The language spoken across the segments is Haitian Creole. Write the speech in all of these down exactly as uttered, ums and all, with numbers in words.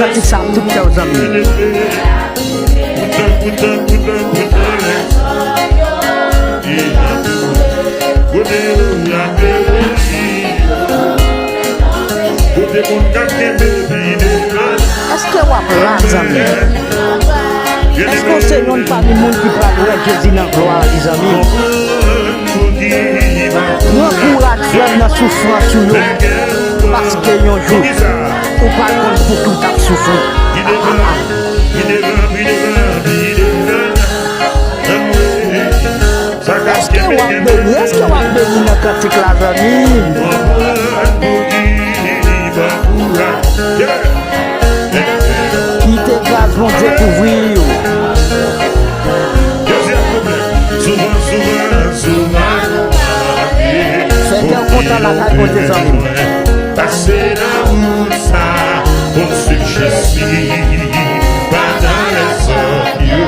Pratik sa ap tout kè w, zanmi. Èske w ap la, zanmi? Èske w se yonn pami moun ki pral wè Jezi nan glwa li, zanmi? Pran kouraj, frè m, nan soufrans ou yo, paske yon jou, ou pral konn pou ki w t ap soufri. Èske w ap beni? Èske w ap beni nan kantik la, zanmi m? Kite gras Bondye kouvri w. Fè kè w kontan lakay Bondye, zanmi m. Pase nan wout sa, konn swiv Jezi, pa nan lèzòt yo.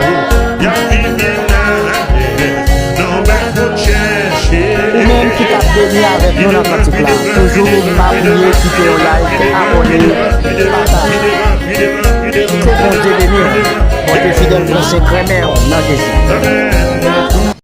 Y ap vin byen alèz, non, pa konn chèche. Ou menm ki t ap beni avèk nou nan kantik la, toujou pa bliye kite yon like, abòne, pataje. Ke Bondye beni w. Bondye fidèl, Bondye renmen w nan Jezi.